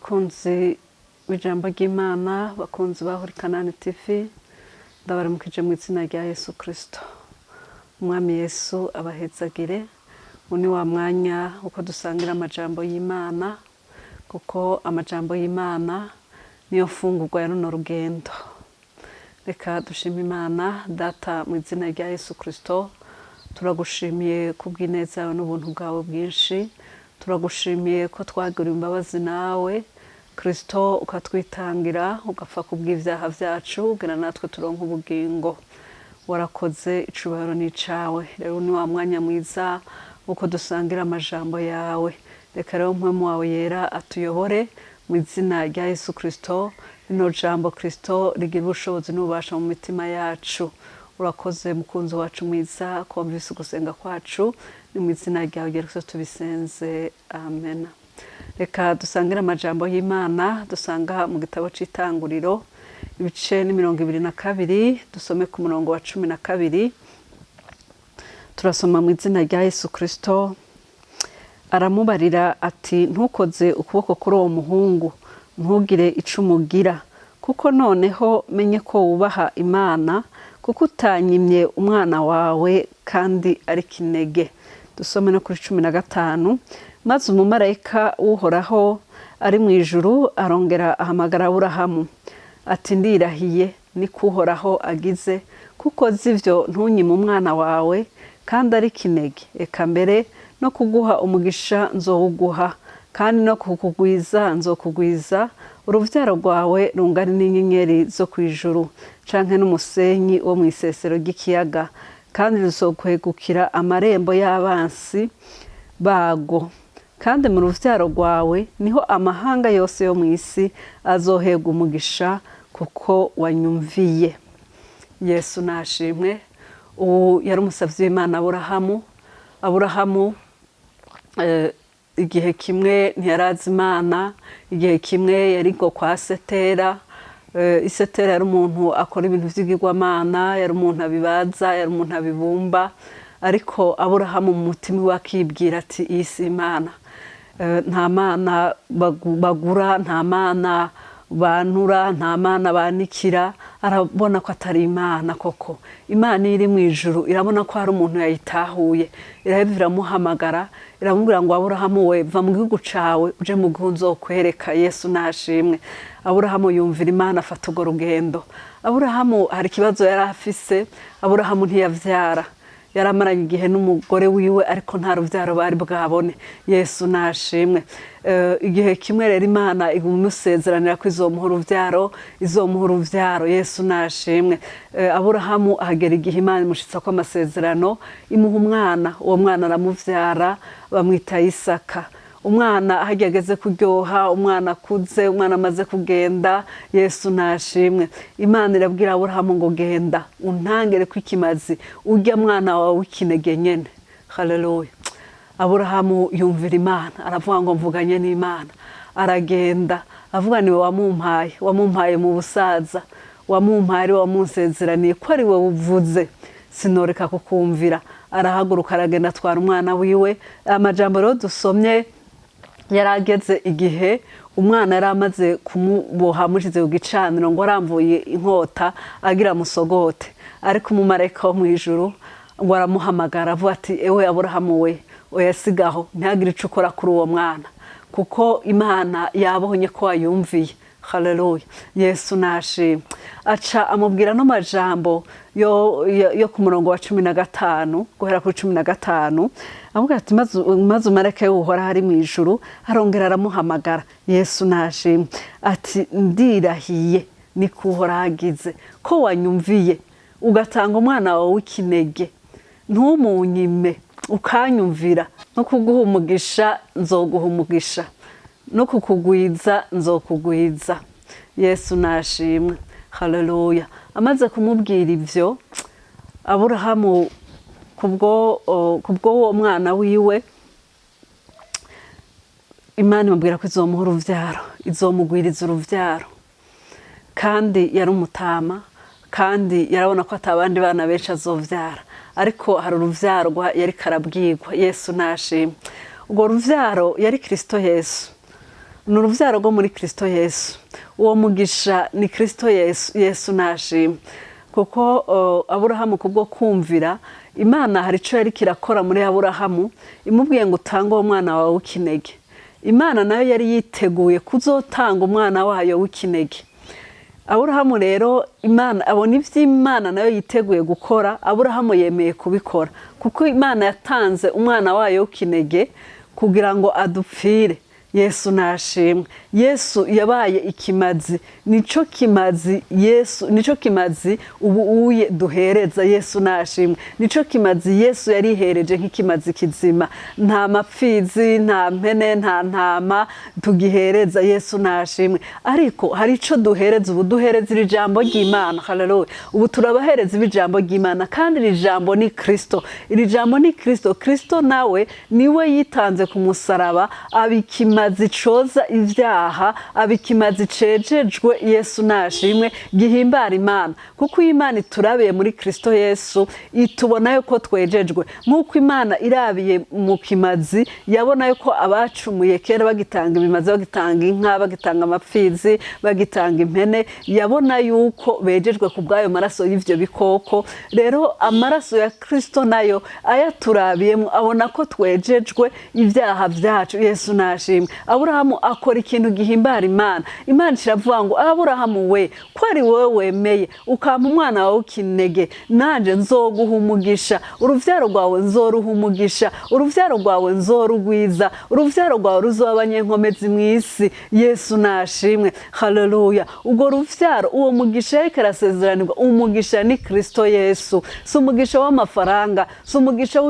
Bakunzi b'ijambo ry'Imana, bakunzi ba Holy Kanani TV, ndabaramukije mu izina rya Yesu Kristo. Umwami Yesu abahezagire. Uyu ni wa mwanya uko dusangira amajambo y'Imana, kuko amajambo y'Imana niyo mfungurwa ya runo rugendo. Reka dushime Imana. Data, mu izina rya Yesu Kristo, turagushimiye kubw'ineza yawe n'ubuntu bwawe bwinshi. Turagushimiye ko twagiriwe imbabazi nawe Kristo, ukatwitangira ugapfa kubw'ibyaha byacu kugira natwe turonke ubugingo. Warakoze, icubahiro ni icawe. Rero ni wa mwanya mwiza uko dusangira amajambo yawe. Reka rero Mpwemu wawe Yera atuyobore mu izina rya Yesu Kristo. Rino jambo Kristo rigira ubushobozi n'ububasha mu mitima yacu. Urakoze, mukunzi wacu mwiza, ko wumvise ugusenga kwacu. Ni mu izina ryawe Kristo tubisenze, amen. Reka dusangire amajambo y'Imana dusanga mu gitabo c'Itanguriro, ibice ni 22, dusome ku murongo wa 12. Turasoma mu izina rya Yesu Kristo. Aramubarira ati: "Ntukoze ukuboko kuri uwo muhungu, ntugire ico umugira, kuko noneho menye ko wubaha Imana, kuko utanyimye umwana wawe kandi ari kinege." Dusome no kuri 15. Maze umumarayika w'Uhoraho ari mu ijuru arongera ahamagara Aburahamu ati: "Ndirahiye, niko Uhoraho agize, kuko z'ivyo ntunyime umwana wawe kandi ari kinege. Eka mbere no kuguha umugisha nzowuguha, kandi no kukugwiza nzokugwiza, uruvyaro rwawe rungana n'inyenyeri zo kw'ijuru canke n'umusenyi wo mw'isesero ry'ikiyaga, kandi ruzokwegukira amarembo y'abansi bago. Kandi mu ruvyaro rwawe niho amahanga yose yo mw'isi azoherwa umugisha, kuko wanyumviye." Yesu nashimwe. Ubu yari umusavyi w'Imana Aburahamu. Aburahamu igihe kimwe ntiyarazi Imana, igihe kimwe yari ngo kwa Setera. Isetera yari umuntu akora ibintu vy'igirwamana, yari umuntu abibaza, yari umuntu abibumba. Ariko Aburahamu mu mutima we akibwira ati: "Iyi si Imana. Nta mana bagura, nta mana banura, nta mana banikira." Arabona ko atari Imana koko. Imana iri mu ijuru irabona ko hari umuntu yayitahuye, iraheva iramuhamagara, iramubwira ngo: "Aburahamu we, va mu gihugu cawe uje mu gihugu nzokwereka." Yesu nashimwe. Aburahamu yumvira Imana, afata urwo rugendo. Aburahamu hari ikibazo yari afise. Aburahamu ntiyavyara. Yaramaranye igihe n'umugore wiwe, ariko nta ruvyaro bari bwabone. Yesu nashimwe. Igihe kimwe rero Imana imusezeranira ko izomuha uruvyaro, izomuha uruvyaro. Yesu nashimwe. Aburahamu ahagera igihe Imana imushitsa ko amasezerano, imuha umwana. Uwo mwana aramuvyara, bamwita Isaka. Umwana aho ageze kuryoha, umwana akuze, umwana amaze kugenda, Yesu nashimwe, Imana irabwira Aburahamu ngo: "Genda untangere ko ikimazi urya mwana wawe w'ikinege nyene." Haleluya. Aburahamu yumvira Imana, aravuga ngo: "Mvuganye n'Imana." Aragenda, avuga: "Niwe wamumpaye, wamumpaye mu busaza, wamumpaye ari wamunsezeraniye, ko ari we uvuze, sinoreka kukumvira." Arahaguruka, aragenda, atwara umwana wiwe. Amajambo rero dusomye, yarageze igihe umwana yari amaze kumuboha, amushize ku gicaniro, ngo aramvuye inkota agira musogote. Ariko umumarayika wo mu ijuru ngo aramuhamagara, avuga ati: "Ewe Aburahamu we, oyasigaho, ntihagire ico ukora kuri uwo mwana, kuko Imana yabonye ko wayumviye." Haleluya, Yesu nashimwe. Aca amubwira no majambo yo ku murongo wa 15, guhera kuri 15, avuga ati: Maze umarayika w'Uhoraho ari mu ijuru arongera aramuhamagara." Yesu nashimwe. Ati: "Ndirahiye, niko Uhoraho agize, ko wanyumviye ugatanga umwana wawe w'ikinege, ntumunyime, ukanyumvira, no kuguha umugisha nzoguha umugisha, no kukugwiza nzokugwiza." Yesu nashimwe. Haleluya. Amaze kumubwira ivyo, Aburahamu kubwo uwo mwana wiwe, Imana imubwira ko izomuha uruvyaro, izomugwiriza uruvyaro. Kandi yari umutama, kandi yarabona ko atabandi bana benshi azovyara, ariko hari uruvyaro yariko arabwirwa. Yesu nashimwe. Urwo ruvyaro yari Kristo Yesu. Ni urubyaro rwo muri Kristo Yesu. Uwo mugisha ni Kristo Yesu. Yesu nashimwe, kuko Aburahamu kubwo kumvira Imana, hari icyo yari kirakora muri Aburahamu, imubwiye ngo utange uwo mwana wawe w'ikinege. Imana nayo yari yiteguye kuzotanga umwana wayo w'ikinege. Aburahamu rero, Imana abona iby'Imana nayo yiteguye gukora. Aburahamu yemeye kubikora kuko Imana yatanze umwana wayo w'ikinege kugira ngo adupfire. Yesu nashimwe. Yesu yabaye ikimazi. Nico kimazi Yesu, nico kimazi ubu uye duhereza. Yesu nashimwe. Nico kimazi Yesu yarihereje nk'ikimazi kizima. Nta mapfizi, nta mpene, nta ntama tugihereza. Yesu nashimwe. Ariko hari ico duhereza ubu. Duhereza iri jambo ry'Imana. Haleluya! Ubu turabahereza ijambo ry'Imana, kandi iri jambo ni Kristo. Iri jambo ni Kristo. Kristo nawe niwe yitanze ku musaraba, aba ikimazi coza ivyaha, aba ikimazi cejejwe. Yesu nashimwe, gihimbara Imana, kuko iyo Imana iturabiye muri Kristo Yesu, itubona yuko twejejwe. Nk'uko Imana irabiye mu kimazi yabona yuko abacumuye kera bagitanga ibimazi, bagitanga inka, bagitanga amapfizi, bagitanga impene, yabona yuko bejejwe ku bw'ayo maraso y'ivyo bikoko. Rero amaraso ya Kristo nayo ayaturabiyemo, abona ko twejejwe ibyaha byacu. Yesu nashimwe. Aburahamu akora ikintu gihimbara Imana. Imana iravuga ngo: "Aburahamu we, ko ari wowe wemeye ukampa umwana wawe w'ikinege, nanje nzoguha umugisha. Uruvyaro rwawe nzoruha umugisha, uruvyaro rwawe nzorugwiza, uruvyaro rwawe ruzoba abanyenkomezi mw'isi." Yesu nashimwe. Haleluya! Ubwo ruvyaro, uwo mugisha yariko arasezeranirwa, umugisha ni Kristo Yesu. Si umugisha w'amafaranga, si umugisha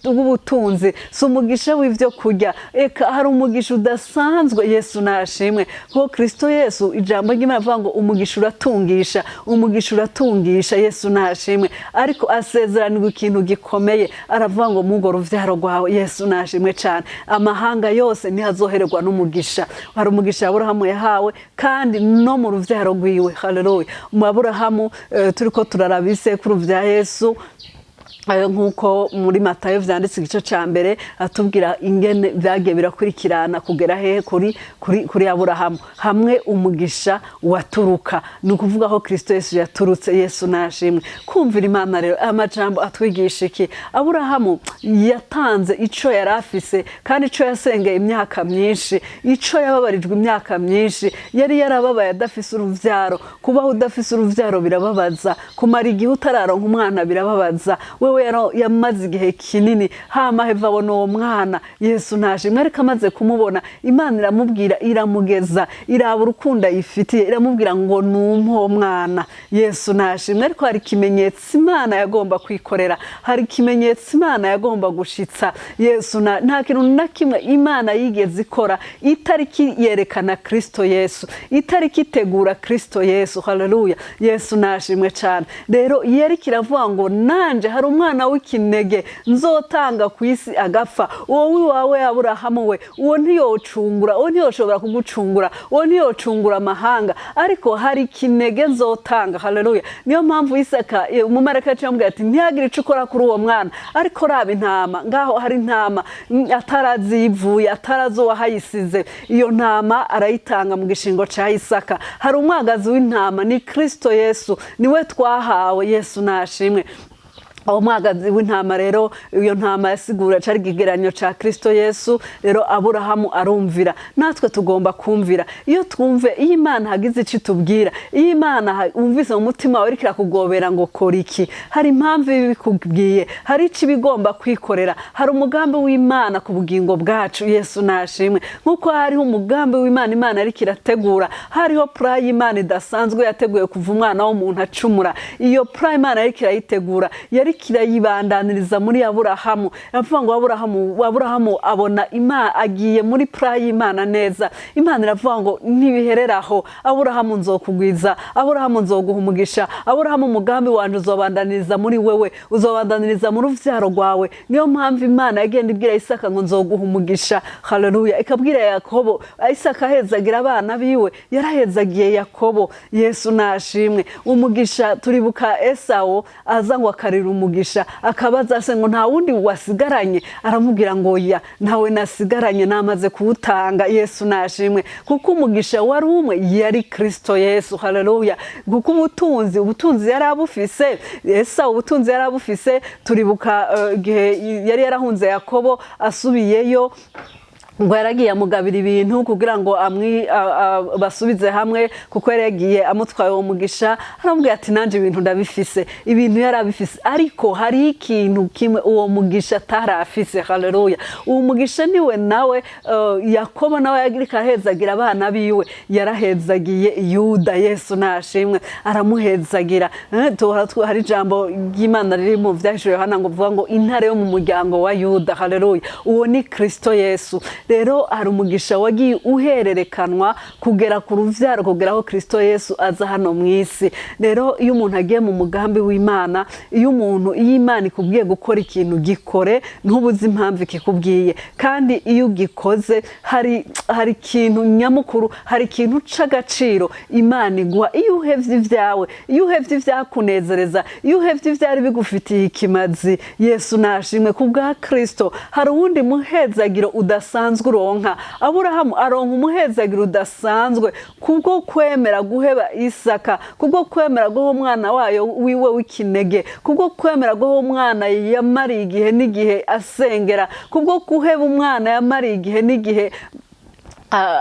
w'ubutunzi, si umugisha w'ivyo kurya. Eka, hari umugisha udasanzwe. Yesu nashimwe, kuko Kristo Yesu, ijambo ry'Imana rivuga ngo umugisha uratungisha, umugisha uratungisha. Yesu nashimwe. Ariko asezeranirwa ikintu gikomeye, aravuga ngo mugo ruvyaro rwawe, Yesu nashimwe cyane, amahanga yose ntihazohererwa n'umugisha. Hari umugisha Aburahamu yahawe kandi no mu ruvyaro rwiwe. Haleluya! Mu Aburahamu, turiko turaraba ibisekuru vya Yesu, nk'uko muri Matayo vyanditse igice ca mbere, atubwira ingene vyagiye birakurikirana kugera hehe? Kuri Aburahamu, hamwe umugisha waturuka, ni ukuvuga aho Kristo Yesu yaturutse. Yesu nashimwe. Kumvira Imana rero, amajambo atwigisha iki? Aburahamu yatanze ico yari afise, kandi ico yasengeye imyaka myinshi, ico yababarijwe imyaka myinshi. Yari yarababaye adafise uruvyaro. Kubaho udafise uruvyaro birababaza. Kumara igihe utararonka umwana birababaza. Wewe yamaze igihe kinini, hama heva abona uwo mwana. Yesu nashimwe. Ariko amaze kumubona, Imana iramubwira, iramugeza, iraba urukundo ayifitiye, iramubwira ngo numpe uwo mwana. Yesu nashimwe. Ariko hari ikimenyetso Imana yagomba kwikorera, hari ikimenyetso Imana yagomba gushitsa. Yesu nta kintu na kimwe Imana yigeze ikora itariki yerekana Kristo Yesu, itariki itegura Kristo Yesu. Haleluya! Yesu nashimwe cyane. Rero yariko iravuga ngo nanje hari umwana w'ikinege nzotanga ku isi agapfa. Uwo wiwawe Aburahamu we, uwo ntiyocungura, uwo ntiyoshobora kugucungura, uwo ntiyocungura amahanga, ariko hari ikinege nzotanga. Haleluya! Niyo mpamvu Isaka, umumarayika yaciye amubwira ati: "Ntihagire ico ukora kuri uwo mwana, ariko raba intama ngaho." Hari intama, atarazi yivuye, atarazi uwahayisize. Iyo ntama arayitanga mu gishingo ca Isaka. Hari umwagazi w'intama, ni Kristo Yesu, niwe twahawe. Yesu nashimwe. Aho mwagazi w'intama rero, iyo ntama yasigura cari ikigereranyo ca Kristo Yesu. Rero Aburahamu arumvira. Natwe tugomba kumvira. Iyo twumve, iyo Imana hagize ico itubwira, iyo Imana wumvise mu mutima wawe iriko irakugobera ngo kora iki, hari impamvu ibikubwiye, hari ico ibigomba kwikorera, hari umugambi w'Imana ku bugingo bwacu. Yesu nashimwe. Nk'uko hariho umugambi w'Imana Imana ariko irategura, hariho plan y'Imana idasanzwe yateguye kuva umwana w'umuntu acumura. Iyo plan Imana yariko irayitegura, yariko irayibandaniriza muri Aburahamu. Aravuga ngo Aburahamu abona Imana agiye muri plan y'Imana neza. Imana iravuga ngo ntibihereraho. Aburahamu, nzokugwiza. Aburahamu, nzoguha umugisha. Aburahamu, umugambi wanje uzobandaniriza muri wewe, uzobandaniriza mu ruvyaro rwawe. Niyo mpamvu Imana yagenda ibwira Isaka ngo nzoguha umugisha. Haleluya! Ikabwira Yakobo. Isaka ahezagira abana biwe, yarahezagiye Yakobo. Yesu nashimwe. Umugisha, turibuka Esawo aza ngo akarira umugisha. umugisha, akabaza se ngo nta wundi wasigaranye, aramubwira ngo ya ntawe nasigaranye, namaze kuwutanga. Yesu nashimwe, kuko umugisha wari umwe, yari Kristo Yesu. Haleluya! Kuko ubutunzi yari abufise Esawu, ubutunzi yari abufise. Turibuka igihe yari yarahunze Yakobo, asubiyeyo ngo yaragiye amugabira ibintu kugira ngo basubize hamwe, kuko yari yagiye amutwaye uwo mugisha. Aramubwira ati nanje ibintu ndabifise. Ibintu yari abifise, ariko hari ikintu kimwe uwo mugisha atarafise. Haleluya! Uwo mugisha niwe nawe Yakobo nawe yariko arahezagira abana biwe, yarahezagiye Yuda. Yesu nashimwe, aramuhezagira. Hari ijambo ry'Imana riri mu Vyahishuriwe Yohana ngo vuga ngo intare yo mu muryango wa Yuda. Haleluya! Uwo ni Kristo Yesu. Rero hari umugisha wagiye uhererekanwa kugera ku ruvyaro, kugera aho Kristo Yesu aza hano mu isi. Rero iyo umuntu agiye mu mugambi w'Imana, iyo Imana ikubwiye gukora ikintu, gikore, ntubuze impamvu ikikubwiye. Kandi iyo ugikoze hari ikintu nyamukuru, hari ikintu c'agaciro Imana iguha. Iyo uhevye ivyawe, iyo uhevye ivyakunezereza, iyo uhevye ivyari bigufitiye ikimazi, Yesu nashimwe, ku bwa Kristo, hari uwundi muhezagiro udasanzwe uronka. Aburahamu aronka umuhezagiro udasanzwe kubwo kwemera guheba Isaka, kubwo kwemera guha umwana wayo wiwe w'ikinege, kubwo kwemera guha umwana yamariye igihe n'igihe asengera, kubwo guheba umwana yamariye igihe n'igihe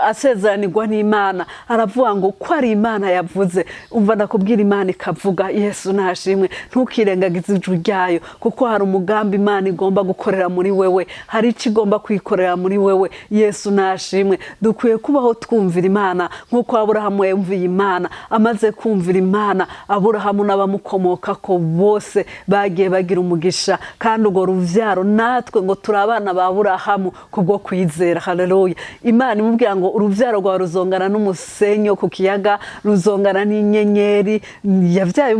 asezeranirwa n'Imana. Aravuga ngo ko ari Imana yavuze. Umva, ndakubwira, Imana ikavuga, Yesu nashimwe, ntukirengagize ijwi ryayo, kuko hari umugambi Imana igomba gukorera muri wewe, hari icyo igomba kwikorera muri wewe. Yesu nashimwe. Dukwiye kubaho twumvira Imana nk'uko Aburahamu yumviye Imana. Amaze kumvira Imana, Aburahamu n'abamukomokako bose bagiye bagira umugisha, kandi urwo ruvyaro natwe ngo turi abana ba Aburahamu kubwo kwizera. Haleluya! Imana imubwira ngo uruvyaro rwawe ruzongana n'umusenyi wo ku kiyaga, ruzongana n'inyenyeri. Yavyaye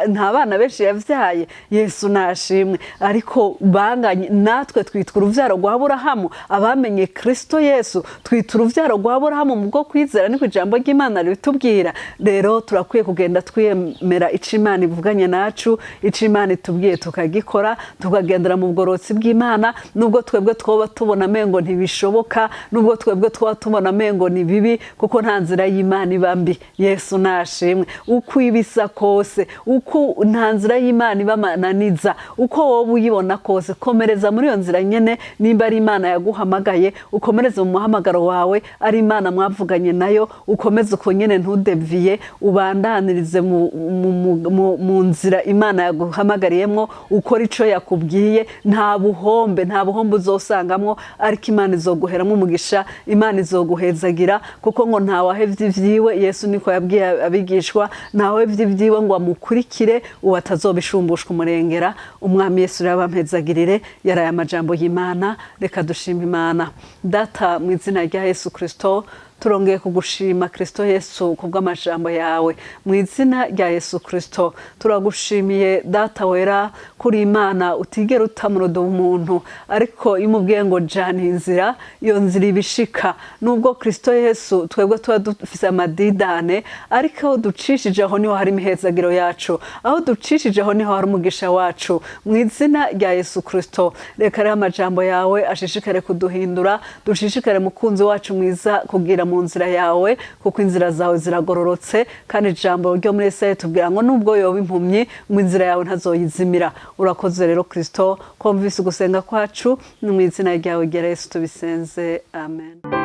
nta bana benshi yavyaye, Yesu nashimwe, ariko banganye natwe twitwa uruvyaro rwa Aburahamu. Abamenye Kristo Yesu twitwa uruvyaro rwa Aburahamu mu bwo kwizera, niko ijambo ry'Imana ribitubwira. Rero turakwiye kugenda twemera ico Imana ivuganye nacu, ico Imana itubwiye tukagikora, tukagendera mu bugororotsi bw'Imana, nubwo twebwe twoba tubona amengo ntibishoboka, nubwo twebwe twoba tubona amengo ni bibi, kuko nta nzira y'Imana iba mbi. Yesu nashimwe. Uko ibisa kose, uko nta nzira y'Imana iba amananiza, uko wowe uyibona kose, komereza muri iyo nzira nyene. Nimba ari Imana yaguhamagaye, ukomereze mu muhamagaro wawe. Ari Imana mwavuganye nayo, ukomeze uko nyene, ntudeviye, ubandanirize mu nzira Imana yaguhamagariyemwo, ukora ico yakubwiye. Nta buhombe, nta buhombe uzosangamwo, ariko Imana izoguheramwo umugisha, Imana izoguhezagira, kuko ngo ntawahevye ivyiwe. Yesu niko yabwiye abigishwa, ntawahevye ivyiwe ngo amukurikire uwo atazobishumbushwa umurengera. Umwami Yesu rero abampezagirire. Yaraye amajambo y'Imana. Reka dushima Imana. Data, mu izina rya Yesu Kristo, turongeye kugushima Kristo Yesu kubw'amajambo yawe. Mu izina rya Yesu Kristo turagushimiye, Data wera, kuri Imana utigera utamurodo umuntu, ariko iyo umubwiye ngo jana inzira, iyo nzira ibishika. Nubwo Kristo Yesu twebwe tuba dufise amadidane, ariko aho ducishije aho niho hari imihezagiro yacu, aho ducishije aho niho hari umugisha wacu. Mu izina rya Yesu Kristo, reka rero amajambo yawe ashishikare kuduhindura, dushishikare, mukunzi wacu mwiza, kugira mu nzira yawe, kuko inzira zawe ziragororotse. Kandi ijambo ryo muri Yesaya tubwira ngo nubwo yoba impumyi, mu inzira yawe ntazoyizimira. Urakoze rero Kristo ko mvise ugusenga kwacu. Ni mu izina ryawe ryera Yesu tubisenze, amen.